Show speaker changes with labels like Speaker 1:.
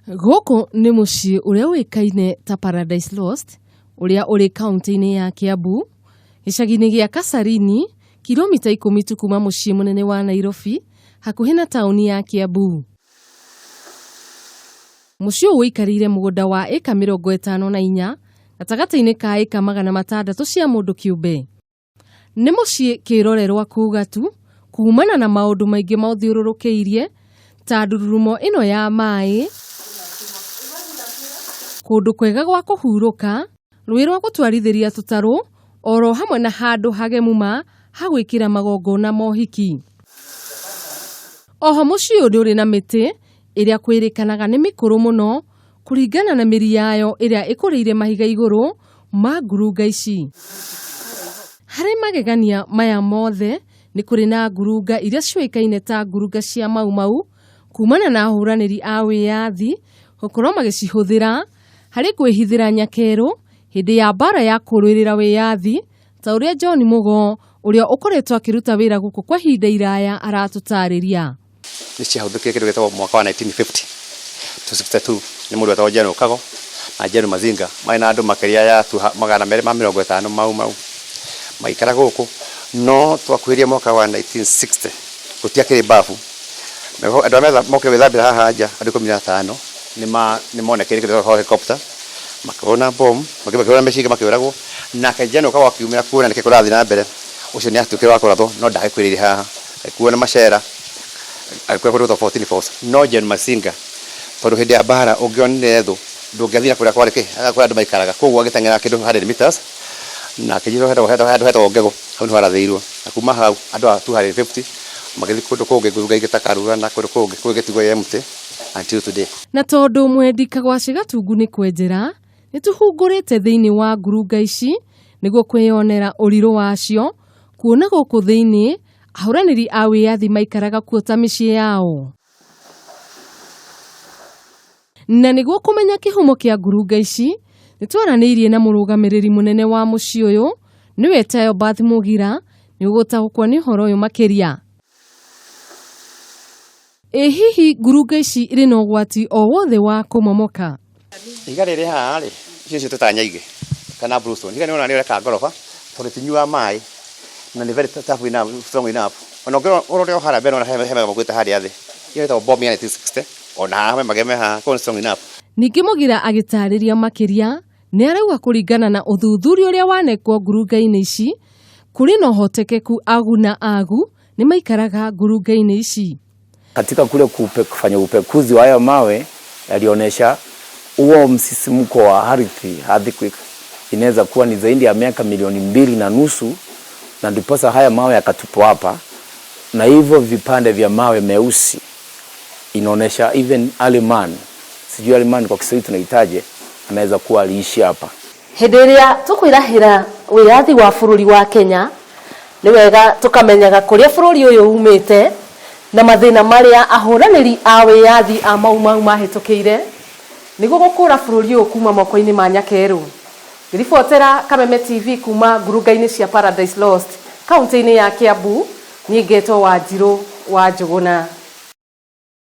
Speaker 1: Gũkũ nĩ mũciĩ ũrĩa ũĩkaine ta Paradise Lost, ũrĩa ũrĩ kaũntĩ-inĩ ya Kiambu, gĩcagi-inĩ gĩa Kasarini, kilomita 10 tu kuma mũciĩ mũnene wa Nairobi, hakuhĩ na taũni ya Kiambu. Mũciĩ ũyũ ũikarĩire mũgũnda wa ĩka 54 gatagatĩ-inĩ ka ĩka 600 cia mũndũ kĩũmbe. Nĩ mũciĩ kĩrorerwa kuga tu kumana na maũndũ maingĩ maũthiũrũrũkĩirie ta ndururumo ĩno ya maĩ, kũndũ kwega gwa kũhurũka, rũĩ rwa gũtwarithĩria tũtarũ oro hamwe na handũ hagemu ma ha gwĩkĩra magongona ma ũhiki. Oho mũciĩ ũyũ nĩ ũrĩ na mĩtĩ ĩrĩa kwĩrĩkanaga nĩ mĩkũrũ mũno kũringana na mĩri yayo ĩrĩa ĩkũrĩire mahiga igũrũ ma ngurunga ici. Harĩ magegania maya mothe nĩ kũrĩ na ngurunga iria ciũĩkaine ta ngurunga cia Mau Mau kumana na ahũranĩri a wĩyathi gũkorwo magĩcihũthĩra harĩ kwĩhithĩra nyakerũ hĩndĩ ya mbara ya kũrũĩrĩra wĩyathi ta ũrĩa John Mũgo ũrĩa ũkoretwo akĩruta wĩra gũkũ kwa ihinda iraya aratũtarĩria.
Speaker 2: Nĩ ciahũthĩkire kĩndũ gĩtagwo mwaka wa 1950 to 62 nĩ mũndũ wetagwo General Kago na General Mazinga marĩ na andũ makĩria ya 250 Mau Mau magĩikara gũkũ. No twakuhĩrĩria mwaka wa 1960 gũtiakĩrĩ bafu, andũ arĩa mokire gwĩthambĩra haha nja andũ 15 nĩ monekire kĩndũ gĩtagwo helicopter, makĩhũrwo na bomu, makĩhũrwo na mĩcinga makĩũragwo. Nake General Kago akiumĩra kuona nĩkĩ kũrathiĩ na mbere, ũcio nĩ atuĩkire wa kũrathwo no ndagĩkuĩrĩire haha, agĩkuo na macera agĩkua kũndũ gwĩtagwo 14 Force. No General Mazinga tondũ hĩndĩ ya mbara ũngĩonire thũ ndũngĩathire kũrĩa kwarĩ kĩ kũrĩa andũ maikaraga, koguo agĩteng'era kĩndũ 100 meters na akĩnjĩra handũ hetagwo Ngegũ, hau nĩho arathĩirwo. Na kuma hau andũ a 250 magĩthiĩ kũndũ kũngĩ ngurunga ingĩ ta Karura na kũndũ kũngĩ, kũu ĩgĩtigwo ĩ empty until today.
Speaker 1: Na tondũ mwendi Kagwacĩ Gatungu nĩ kwenjera, nĩ tũhungũrĩte thĩinĩ wa ngurunga ici nĩguo kwĩyonera ũrirũ wacio, kuona gũkũ thĩinĩ ahũranĩri a wĩyathi maikaraga kuo ta mĩciĩ yao. Na nĩguo kũmenya kĩhumo kĩa ngurunga ici, nĩ twaranĩirie na mũrũgamĩrĩri mũnene wa mũciĩ ũyũ, nĩwe Tayo Bath Mũgira, nĩguo gũtaũkwo nĩ ũhoro ũyũ makĩria. Ĩ hihi ngurunga ici irĩ na ũgwati o wothe wa kũmomoka?
Speaker 2: Ihiga rĩrĩ haha rĩ, icio nĩcio twĩtaga nyaigĩ kana bluestone. Ihiga nĩwona nĩreka ngoroba tondũ rĩtinyuaga maĩ na nĩ very tough enough, strong enough. Ona ũngĩrora ũrore o harĩa mbere nĩwona he mega makuĩte harĩa thĩ. Ĩyo ĩtagwo bomb ya 1960 ona haha he mageme haha, koguo nĩ strong enough.
Speaker 1: Ningĩ Mũgira agĩtarĩria makĩria nĩ arauga kũringana na ũthuthuria ũrĩa wanekwo ngurunga-inĩ ici, kũrĩ na ũhotekeku agu na agu nĩ maikaraga ngurunga-inĩ ici.
Speaker 3: Katika kule kufanya upekuzi wa hayo mawe yalionyesha huo msisimko wa ardhi, earthquake, inaweza kuwa ni zaidi ya miaka milioni 2.5, na ndiposa haya mawe yakatupwa hapa, na hivyo vipande vya mawe meusi inaonyesha even early man, sijui early man kwa Kiswahili tunahitaje, anaweza kuwa aliishi hapa.
Speaker 1: Hĩndĩ ĩrĩa tũkwĩrahĩra wĩyathi wa bũrũri wa Kenya, nĩ wega tũkamenyaga kũrĩa bũrũri ũyũ umĩte na mathĩna marĩa ahũranĩri a wĩyathi a Mau Mau mahĩtũkĩire nĩguo gũkũra bũrũri ũyũ kuma moko-inĩ ma nyakerũ. Ngĩribotera Kameme TV kuma ngurunga-inĩ cia Paradise Lost kaunti-inĩ ya Kiambu, niĩ ngetwo Wanjirũ wa Njũgũna.